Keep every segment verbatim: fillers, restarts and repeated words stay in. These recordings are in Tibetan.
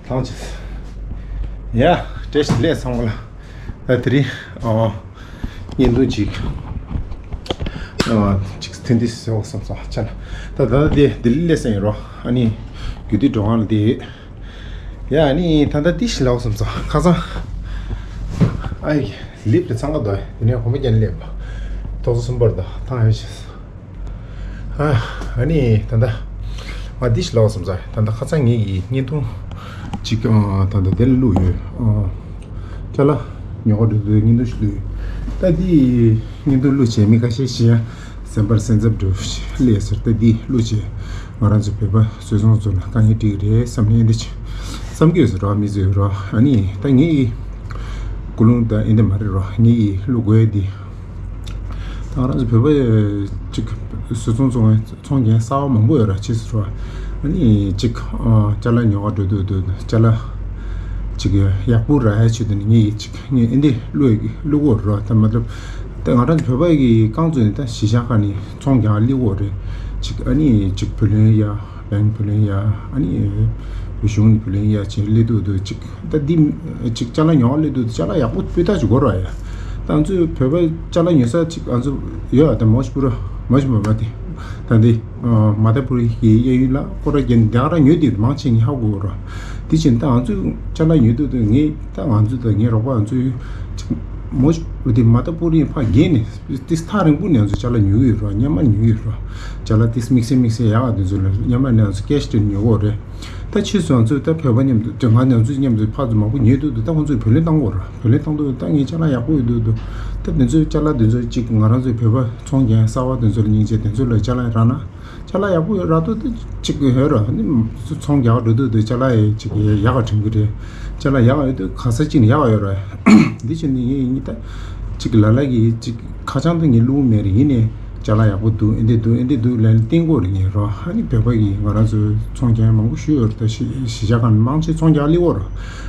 ཐང་ཆད། ཡ། བཀྲ་ཤིས་བདེ་ལེགས་ཚང་མ་ལ། ད་དེ་རིང་ཨ་བརྙན་ཐུང་ཅིག་ཨ་ཅིག་ཐེངས་འདི་བཟོ་བསམ་སོང་ཆ་ལ། ད་ད་ལྟ་དེ་ལྡི་ལི་སླེབས་ཡིན་རོ། ཨ་ནི་རྒྱུད་སྟོད་འགྲོ་སྒང་ལ་དེ་ཡོད། ཡ། ཨ་ནི་ད་ལྟ་འདི་ཞིག་ལབ་བསམ་སོང་ཁ་སང་། ཨ་ཡི་ལིབ་ལ་འཚང་ཁ་འདུག་དེ་ནས་གོམ་པ་རྒྱག་ནས་སླེབས་པ། ཐོག་སོ་གསུམ་པར་དང་ཐང་ཡོད་ཤག་ཨ་ཨ་ནི་ད་ལྟ་ང་འདི་ཞིག་ལབ་བསམ་ས། ད་ལྟ་ཁ་སང་ངེད་ཀྱིས་བརྙན་ཐུང་ཅིག་ཨ་ད་ལྟ་དེ་ལ་བླུགས་ཡོད། ཨ་ཅ་ལག་ཉོ་ག་འགྲོ་དུས་བརྙན་ཐུང་ཞིག་བླུགས་ཡོད། ད་འདི་བརྙན་ཐུང་བླུགས་བྱས་མི་ཁ་ཤས་ཤིག་ཡང་སེམས་པར་སེམས་འཚབ་འགྲོ་སླེབས་ཟེར། ད་འདི་བླུགས་བྱས་ང་རང་ཚོ་བོད་པ་བཟོ་ཚོང་ཚོ་ལ་དཀའ་ངལ་འཕྲད་ཀྱི་རེད་བསམ་ནས་འདི་བྱས་བསམ་གྱི་ཡོད་ཟེར་རོ། མི་བཟོས་རོ། ཨ་ནི་ད་ངེད་ཀྱི་ཀུན་སློང་ད་ཨེ་འདི་མ་རེད་རོ། ངེད་ཀྱིས་བླུགས་དགོས་འདི། ད་ང་རང་ཚོ་བོད་པ་ཅིག་བཟོ་ཚོང་བཙོང་བའི་ཚོང་རྒྱག་གསར་པ་མང་པོ་ཡོད་ར། ཅི་ཟེར་ར། ཨ་ནི་ཅིག་ཨ་ཅ་ལག་ཉོ་ག་འགྲོ་དུས་དུས་ཅ་ལག་ཅིག་ཡག་པོ་རག་ཡ་ཆེད་དུ་ནི་ངེད་ཀྱིས་ཅིག་ངས་ཨེ་འདི་བླུགས་ཡ་བླུགས་དགོས་ར། ད་མ་གཏོགས་ད་ང་རང་ཚོ་བོད་པ་གི་རྐང་བཙུགས་ནས་ད་གཞིས་ཆགས་ཁག་ནས་ཚོང་རྒྱག་ག་སླེབས་དགོས་རེད། ཅིག་ཨ་ནི་ཅིག་བུ་ལོན་ཡ། བེང་བུ་ལོན་ཡ། ཨ་ནི་བོད་གཞུང་ནས་བུ་ལོན་ཡ་བྱས་སླེབས་དུས་དུས་ཅིག་ད་འདི་ཅིག་ཅ་ལག་ཉོ་ག་སླེབས་དུས་ཅ་ལག་ཡག་པོ་སྤུས་དག་ཅིག་དགོས་ར་ཡ། ད་ང་ཚོའི་བོད་པ་ཅ་ལག་ཉོ་ས་ཅིག་ང་ཚོ་ཡོད་ཨ། ད་མོ་ཤི་པུ་ར་མོ་ཤི་མ་མ་དེ་ད་འདི་མ་ད་པུ་རི་གི་གཡས་གཡོན་ལ་སྐོར་ར་རྒྱན་དེ་ག་ར་ཉོས་དེ་མང་ཆེ་ངས་ཧ་གོ་ར། དེ་བཞིན་ད་ང་ཚོའི་ཅ་ལག་ཉོས་དུས་དུས་ངས་ད་ང་ཚོ་ད་ངའི་རོགས་པ་ང་ཚོའི་ཅིག་མོ་ཤི་པུ་དེ་མ་ད་པུ་རི་ཕ་རྒྱན་ནས། ཏིས་ཐག་རིང་པོ་ནས་ང་ཚོ་ཅ་ལག་ཉོ་གི་ཡོད་ར། སྔོན་མ་ཉོ་གི་ཡོད་ར། ཅ་ལག་ཏིས་དམིགས་བསལ་དམིགས་བསལ་ཡག་ག་དེ་ཚོ་ལ་སྔོན་མ་ནས་ང་ཚོ་ཀེ་ཤི་དེ་ཉོ་གི་ཡོད་རེད། ད་ཕྱིས་སུ་ང་ཚོས་ད་བོད་པ་མཉམ་དུ་ང་ང་ཚོ་མཉམ་དུ་ཕར་ཚུར་མང་པོ་ཉོས་འདུག་འདུག་ད་ཁོང་ཚོས་བུ་ལོན་གཏོང་གི་ཡོད་ར། བུ་ལོན་གཏོང་འདུག་ད་ངས་ཅ་ལག་ཡག་པོ་ཡོད་འདུག་འདུག་ད་དེ་ཚོའི་ཅ་ལག་དེ་ཚོ་གཅིག་ང་རང་ཚོའི་བོད་པ་ཚོང་རྒྱག་གསར་པ་དེ་ཚོ་ལ་སྙིང་རྗེ། དེ་ཚོ་ལ་ཅ་ལག་རག་ན། ཅ་ལག་ཡག་པོ་ཡོད་ར་ཏོ་དེ་གཅིག་ཡོད་ར། ནི་ཚོང་རྒྱག་འགྲོ་དུས་དུས་ཅ་ལག་ཡི་གཅིག་ཡག་ག་དྲན་གི་རེད། ཅ་ལག་ཡག་ཡོད་དུས་ག་ས་གཅིག་ནས་ཡག་ཡོད་ར། འདི་བྱས་ནས་ངས་ཡིན་ད་གཅིག་ལ་ལ་གི་གཅིག་ཁ་བྱང་དུ་ངས་བླུགས་མེད་རེད། ཡིན་ནས་ཅ་ལག་ཡག་པོ་འདུག་ཨེ་འདི་འདུག་ཨེ་འདི་འདུག་ལན་བསྟན་གོ་རེད་ངས་རོ། ཨ་ནི་བོད་པ་གི་ང་རང་ཚོའི་ཚོང་རྒྱག་མང་པོ་ཞུ་ཡོད་རེད། ད་གཞིས་གཞིས་ཆགས་ཁག་ནས་མང་ཆེ་ཚོང་རྒྱག་སླེབས་ཡོད་ར།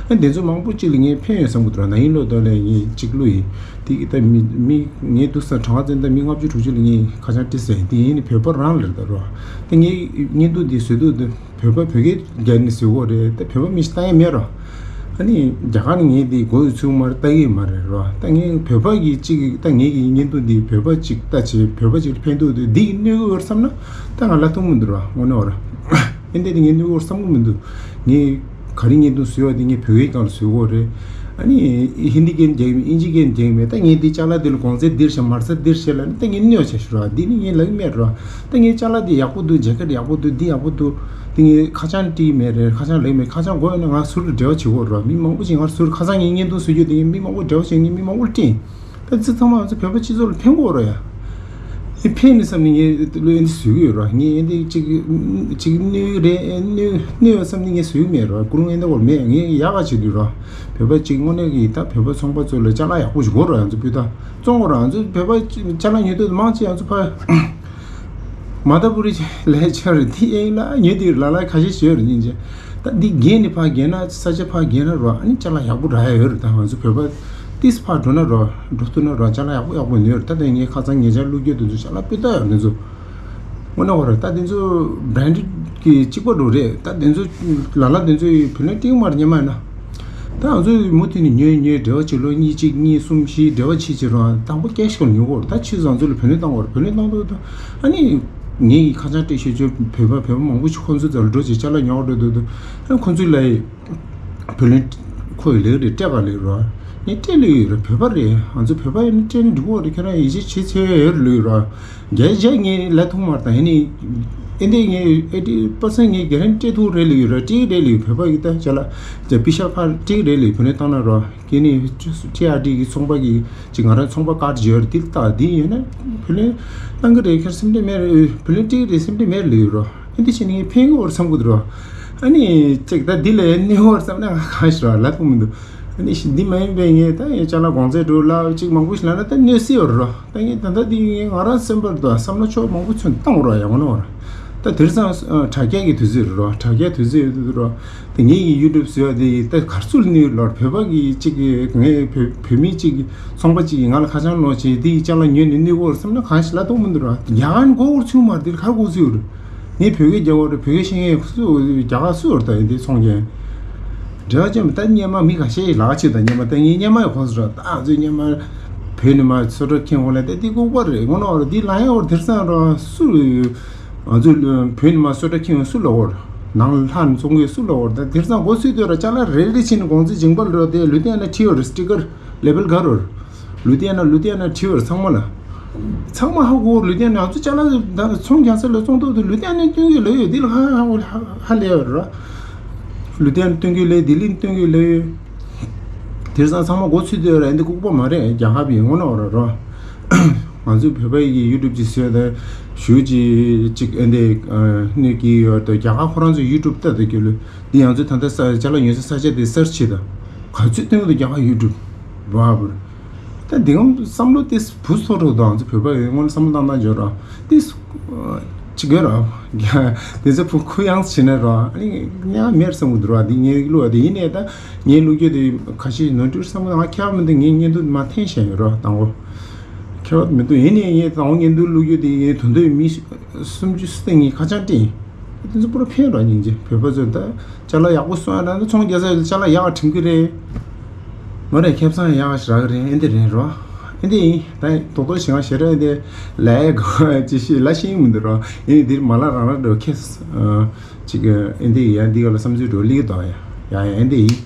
ཨ་འདི་ཚོ་མང་པོ་གཅིག་ལ་ངས་ཕན་ཡོད་བསམ་གི་འདུག་ར། ན་ཡིན་ལོ་ད་ལས་ངས་གཅིག་བླུགས་ཡིན། དེ་གི་ད་མི་མི་ངས་འདུག་ས་གྲངས་ཀ་བཙན་ད་མི་ལྔ་བཅུ་དྲུག་ཅུ་ལ་ངས་ཁ་བྱང་བྲིས་ཟེར། དེ་ཡིན་ནི་བོད་པ་རང་ལ་རེད་ད་རོ། ད་ངས་བརྙན་ཐུང་འདི་བཟོས་དུས་ད་བོད་པ་བོད་སྐད་རྒྱག་ནི་བཟོས་གོ་རེད། ད་བོད་པ་མི་ཞིག་ལྟ་ཡ་མེད་རོ། ཨ་ནི་རྒྱ་གར་ནས་ངས་འདི་གོ་ཡི་ཚུལ་མ་རེད། ལྟ་གི་མ་རེད་རོ། ད་ངས་བོད་པ་གི་གཅིག་ད་ངས་གི་བརྙན་ཐུང་འདི་བོད་པ་གཅིག་ལྟ་བྱས་བོད་པ་གཅིག་ལ་ཕན་ཐོགས་དུས་འདི་གི་གནོད་གི་ཡོད་བསམ་ན་ད་ང་ལ་ཐུག་མི་འདུག་རོ། དངོས་གནས་རོ། ཨེ་འདི་ནི་ངས་གནོད་གི་ཡོད་བསམ་གི་མི་འདུག་ངས་ག་རེ་བརྙན་ཐུང་བཟོས་པ་དེ་ངས་བོད་སྐད་སྒང་ལ་བཟོས་གོ་རེད། ཨ་ནི་ཧིན་དི་སྐད་རྒྱག་གི་མེད། ཨིན་ཇི་སྐད་རྒྱག་གི་མེད། ད་ངས་འདི་ཅ་ལག་འདི་ལ་གོང་ཚད་འདིར་བྱ་མར་ཚད་འདིར་བྱས་ལ་ནི་ད་ངས་གནོད་བྱས་ཤི་རོ། འདི་ནི་ངས་ལབ་གི་མེད་རོ། ད་ངས་ཅ་ལག་འདི་ཡག་པོ་འདུག་ཇེ་ཀེཊ་ཡག་པོ་འདུག་འདི་ཡག་པོ་འདུག་དེ་ངས་ཁ་བྱང་བྲིས་མེད་རེད། ཁ་བྱང་ལེགས་མེད། ཁ་བྱང་དགོས་ཡོད་ན་ང་ཟུར་དུ་འབྲེལ་བ་བྱེད་དགོས་རོ། མི་མང་པོ་ཅིག་ང་ཟུར་ཁ་སང་ངས་བརྙན་ཐུང་བཟོ་རྒྱུ་དེ་ངས་མི་མང་པོ་འབྲེལ་བ་བྱེད། ངས་མི་མང་པོ་ལ་སྤྲད། ད་ཅི་ཚང་མ་ང་ཚོ་བོད་པ་སྤྱི་ཚོགས་ལ་ཕན་གོ་རོ་ཡ། དེ་ཕན་ནི་བསམ་ནས་ངས་བློ་ཡིན་དེ་བཟོས་གི་ཡོད་རོ། ངས་ཡིན་དེ་གཅིག་གཅིག་གནོད་རེད། གནོད་གནོད་ཡོད་བསམ་ནས་ངས་བཟོས་གི་མེད་རོ། ཀུན་སློང་ཡིན་དེ་བོར་མེད། ངས་ཡག་ག་བྱེད་དུས་རོ། བོད་པ་གཅིག་དངོས་གནས་ཀྱི་ད་བོད་པ་ཚོང་པ་ཚོ་ལ་ཅ་ལག་ཡག་པོ་ཞིག་དགོས་རོ། ང་ཚོ་སྤུས་དག་བཙོང་དགོས་རོ། ང་ཚོ་བོད་པ་ཅ་ལག་ཉོ་དུས་མང་ཆེ་ང་ཚོ་ཕ་མ་ད་པུ་རི་ལས་ཆེ་རེད། དེ་ཡིན་ལ་ཉོས་དེ་ལ་ལ་ཁ་ཤས་ཤིག་ཡོད་རེད། སྙིང་རྗེ། ད་འདི་རྒྱན་ནི་ཕར་རྒྱན་ན་ས་ཆ་ཕར་རྒྱན་ན་རོ། ཨ་ནི་ཅ་ལག་ཡག་པོ་རག་ཡ་ཡོད་རེད། ད་ང་ཚོ་བོད་པ་ཏིས་ཕར་འགྲོ་ན་རོ། འགྲོ་ཐུབ་ན་རོ། ཅ་ལག་ཡག་པོ་ཡག་པོ་ཉོས་རེད། ད་ལྟ་ངས་ཁ་སང་ཉེ་ཆར་བླུགས་རྒྱུ་དེ་ཚོ་ཅ་ལག་དཔེ་ལྟ་ཡོད་རེད། འདི་ཚོ་དངོས་གནས་བ་རེད། ད་དེ་ཚོ་བྷ་རན་ཌེཌ་གི་གཅིག་པ་འགྲོ་རེད། ད་དེ་ཚོ་ལ་ལ་དེ་ཚོ་བུ་ལོན་སྤྲད་མ་རེད། སྔོན་མ་ཡིན་ན་ད་ང་ཚོ་མུ་མཐུད་ནས་ཉོས་ཉོས་འབྲེལ་བ་བྱེད་ལོ་གཉིས་གཅིག་གཉིས་གསུམ་བཞི་འབྲེལ་བ་བྱེད་བྱེད་རོགས། དང་པོ་ཀེ་ཤི་གང་ཉོ་དགོས་རེད། ད་ཕྱིས་སུ་ང་ཚོ་ལ་བུ་ལོན་གཏོང་དགོས་རེད། བུ་ལོན་གཏོང་དུས་ད་ཨ་ནི་ངས་ཡི་ཁ་བྱང་སྤྲད་ཤོད་ཆོད་བོད་པ་བོད་པ་མང་པོ་ཞིག་ཁོང་ཚོའི་རྩ་ལ་འགྲོ་བྱེད་ཅ་ལག་ཉོ་འགྲོ་འདུག་འདུག་ཨ་ཁོང་ཚོའི་ལ་ཡི་བུ་ལོན་ཁོ་ཡི་ལེགས་རེད། སྤྲད་ག་ལེགས་རོགས། ངས་སྤྲད་ལེ་ཡོད་རེད། བོད་པ་རེད། ང་ཚོ་བོད་པ་ཡིན་ན་སྤྲད་ན་འགྲིག་གོ་རེད། ཁྱེད་རང་ཡིད་ཆེས་བྱེད་ཚེ་ཡོད་རེད་ལོས་རོགས། རྒྱལ་རྒྱལ་ངས་ལ་ཐུག་མར་དང་ཡིན་ནི་ཨེ་འདི་ངས་ཨེ་ཏི་པར་སེན་ངས་ག་རེ་སྤྲད་ཐུབ་རེད་ལོས་རོགས། སྤྲད་རེད་ལོས། བོད་པ་གི་ད་ཅ་ལག་ཅ་པི་ཤ་ཕར་སྤྲད་རེད་ལོས། བུ་ལོན་བཏང་ན་རོགས། ཁྱེད་ནི་ཊི་ཨར་ཌི་གི་ཚོང་པ་གི་ཅིག་ང་རང་ཚོང་པ་ཀར་ཌི་ཡོད་རེད། དེ་ལྟ་དེ་ཡོད་ན་བུ་ལོན་བཏང་གི་རེད། ཁྱེད་སེམས་ཁྲལ་མེད་རེད། བུ་ལོན་སྤྲད་གི་རེད། སེམས་ཁྲལ་མེད་རེད་ལོས་རོགས། ཨེ་འདི་བྱས་ནས་ངས་ཕན་གི་འོར་བསམ་གི་འདུག་རོགས། ཨ་ནི་ཅིག་ད་འདི་ལས་གནོད་འོར་བསམ་ན་ང་གང་ཞིག་རོགས་ལབ་ཐུབ་མི་འདུག་ཨ་ནི་ཞིག་འདི་མ་ཡིན་པའི་ངས་ད་ངས་ཅ་ལག་གོང་ཚད་འགྲོ་ལ་ཅིག་མང་པོ་ཞིག་ལབ་ན་ད་གནོད་སྲིད་འོར་རོགས། ད་ངས་ད་ལྟ་འདི་ངས་ང་རང་སེམས་པར་དུ་བསམ་བློ་ཕྱོགས་མང་པོ་ཚུན་བཏང་རོགས་ཡང་ངོ་ནོར། ད་དེང་སང་དྲ་རྒྱ་གི་དུས་ཚོད་རེད་རོགས། དྲ་རྒྱ་དུས་ཚོད་ཡོད་དུས་རོགས། ད་ངེད་ཀྱི་ཡུ་ཊུབ་བཟོས་པ་དེ་ད་ག་ཚོད་གནོད་ལོར། བོད་པ་གི་གཅིག་གི་ངའི་བོད་བོད་མི་གཅིག་གི་ཚོང་པ་གཅིག་གིས་ང་ལ་ཁ་བྱང་ལོག་བྱས་དེ་ཡི་ཅ་ལག་ཉོས་ནས་གནོད་གོ་བསམ་ན་གང་ཞིག་ལབ་ཐུབ་མི་འདུག་ར། ཡང་མགོ་བོར་ཚུད་མ་རེད། དེ་ལ་ག་རེ་གོ་ཚུད་རེད། ངས་བོད་སྐད་རྒྱག་གོ་རེད། བོད་སྐད་ཤེས་མཁན་སུ་རྒྱ་གར་སུ་རེད། ད་ཡིན་དེ་ཚོང་མཁན། འབྲེལ་བ་ཅན་པ་ད་སྔོན་མ་མི་ཁ་ཤས་ལག་ཆེ་དང་སྔོན་མ་ད་ངའི་སྔོན་མ་ཡི་གོང་ས་ར་ད་ང་ཚོའི་སྔོན་མ་བོད་ནས་མར་སོ་ཊར་ཁྱིམ་འོག་ལ་ད་དེ་ལྐུགས་པ་རེད། དངོས་གནས་འོ་ར་འདི་ལ་ཡང་འོ་ར་དེང་སང་ར་སུ་ང་ཚོ་བོད་ནས་མར་སོ་ཊར་ཁྱིམ་སུ་ལ་འོ་ར་ནང་ལྷ་ནས་བཙོང་གི་སུ་ལ་འོ་ར་ད་དེང་སང་འགོ་ཚུགས་དུས་ར་ཅ་ལག་རེ་རེ་ཕྱིན་ནས་གོང་ཚད་ཇིང་པལ་ར་དེ་ལུ་དེ་ཡང་ན་ཁྲི་ཡོད་ར་སི་ཊི་ཀར་ལེ་བལ་ག་ར་འོ་ར་ལུ་དེ་ཡང་ན་ལུ་དེ་ཡང་ན་ཁྲི་ཡོད་ར་ཚང་མ་ལ། ཚང་མ་ཧ་གོ། ལུ་དེ་ཡང་ན་ང་ཚོ་ཅ་ལག་ཚོང་རྒྱག་ས་ལ་བཙོང་ཐོག་ཏུ་ལུ་དེ་ཡང་ན་སྟོན་གི་ལོས་ཡོད་འདི་ལ་ཧ་ཧ་ཧ་ཧ་ལས་ཡོད་ར། ལུ་དེ་ཡང་ན་སྟོན་གི་ལོས་ལྡི་ལི་སྟོན་གི་ལོས་ཡོད། དེང་སང་ཚང་མ་འགོ་ཚུགས་དུས་ར་འདི་ལྐུགས་པ་མ་རེད། རྒྱལ་ཁབ་ཡིན་དངོས་གནས་འོ་ར་ར། ང་ཚོ་བོད་པ་ཡི་ཡུ་ཊུབ་ཅིག་བཟོས་ཏེ་ཞུ་ཅི་ཅིག་ཨེ་འདི་གནས་ཀྱི་ཡོད་དོ། རྒྱ་གར་ཁོ་རང་ཚོ་ཡུ་ཊུབ་ལྟ་དུ་སྐྱོད་ལུ་འདི་ང་ཚོ་ད་ལྟ་ས་ཅ་ལག་ཡོད་ས་ས་ཆ་དེ་སར་ཆི་དང་ག་ཚོད་སྟོན་གི་འདུག་རྒྱ་གར་ཡུ་ཊུབ་བ་བུར། ད་འདི་གམ་བསམ་བློ་དེ་བུ་སོ་འགྲོ་དང་ང་ཚོ་བོད་པ་ཡོད་སྔོན་བསམ་བློ་བཏང་བཏང་འཇོག་ར་དེ་ཅི་དགོས་ར། དེ་ཚོ་བུ་ཁུ་ཡངས་བྱེད་ན་ར་ཨ་ནི་ཉ་མེར་བསམ་གི་འདུག་ར། འདི་ངའི་བློ་བ་དེ་ཡིན་ནའི་ད་ངའི་བློ་རྒྱུ་དེ་ཁ་ཤས་ནོར་འཁྲུལ་བསམ་བློ་ང་ཁྱད་པར་མི་འདུག་ངའི་བརྙན་ཐུང་མ་འཐེན་བཞིན་ཡོད་ར་དང་པོ། ཁྱད་པར་མི་འདུག་ཡིན་ནའི་ངའི་དང་པོ་བརྙན་ཐུང་བློ་རྒྱུ་དེ་ངའི་དོན་དུ་མི་སུམ་ཅུ་སུ་དེ་ངའི་ཁ་བྱང་སྤྲིང་། དེ་ཚོ་པུ་ར་ཕན་ར་སྙིང་རྗེ། བོད་པ་ཚོས་ད་ཅ་ལག་ཡག་པོ་གསོ་ཡ་ན་ཚོང་རྒྱག་ས་ཡོད་ཅ་ལག་ཡག་ཁྲིམས་ཀྱི་རེད། མ་རེད་ཁེ་བཟང་ཡག་ཞིག་རག་གི་རེད། ཨེ་འདི་རེད་རོ། ཨེ་འདི་ཡིན་ད་རྡོག་རྡོག་ཞིག་ང་ཞེ་ར་ཨེ་འདི་ལས་གོ་ཅི་ཤེས་ལ་ཤེས་མི་འདུག་རོ། ཨེ་འདི་མ་ལ་རང་ར་འགྲོ་ཁེ་ཅིག་ཨེ་འདི་ཡ་འདི་ག་ལ་བསམ་ཚུལ་འགྲོ་ལིག་དོ་ཡ་ཡ་ཡ་ཨེ་འདི་ཡིན།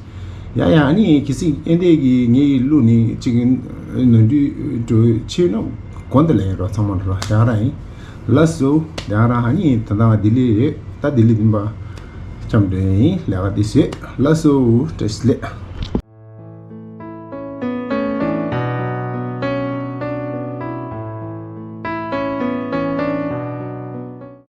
ཡ་ཡ་ཨ་ནི་གི་སི་ཨེ་འདི་གི་ངའི་གླུ་ནི་ཅིག་ནོར་འཁྲུལ་འགྲོ་ཆེ་ན་གོང་དུ་ལེན་རོ་ཚང་མ་རོ་ཡ་ར་ཡིན། ལགས་སོ། ཡང་རང་ཧ་ནི་ད་ལྟ་ང་ལྡི་ལི་རེད། ད་ལྡི་ལི་འདི་པ་འཁྱམས་འདྲ་ཡིན། ལས་ཀ་འདི་བྱེད། ལགས་སོ། བཀྲ་ཤིས་བདེ་ལེགས།